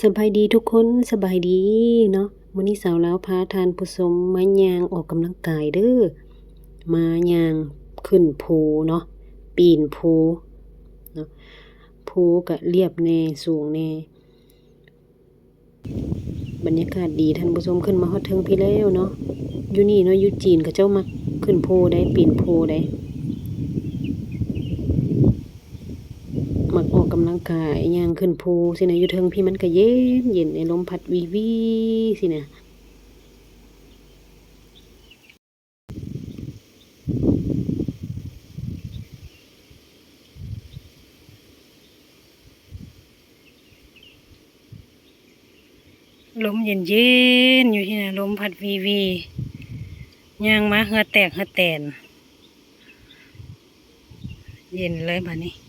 ສະບາຍດີທຸກຄົນ ສະບາຍດີເນາະ. ມື້ນີ້ສາວລາວພາທ່ານຜູ້ຊົມມາຍ່າງອອກກຳລັງກາຍເດີ້ ມາຍ່າງຂຶ້ນພູເນາະ ປີນພູເນາະ. ພູກະລຽບແດ່ ສູງແດ່ ບັນຍາກາດດີທ່ານຜູ້ຊົມ. ຂຶ້ນມາຮອດເທິງພີ້ແລ້ວເນາະ. ຢູ່ນີ້ເນາະ ຢູ່ຈີນເຂົາເຈົ້າມັກຂຶ້ນພູໃດ໋ ປີນພູໃດ໋ ມັກອອກກຳລັງກາຍ ຍ່າງຂຶ້ນພູຊີ້ນະ. ຢູ່ເທິງພີ້ມັນກະເຢັນໆ ໃນລົມພັດວີໆຊີ້ນະ. ລົມເຢັນໆ ຢູ່ທີ່ນະ ລົມພັດວີໆ ຍ່າງມາເຫື່ອແຕກເຫື່ອແຕນ ເຢັນເລີຍບາດນີ້.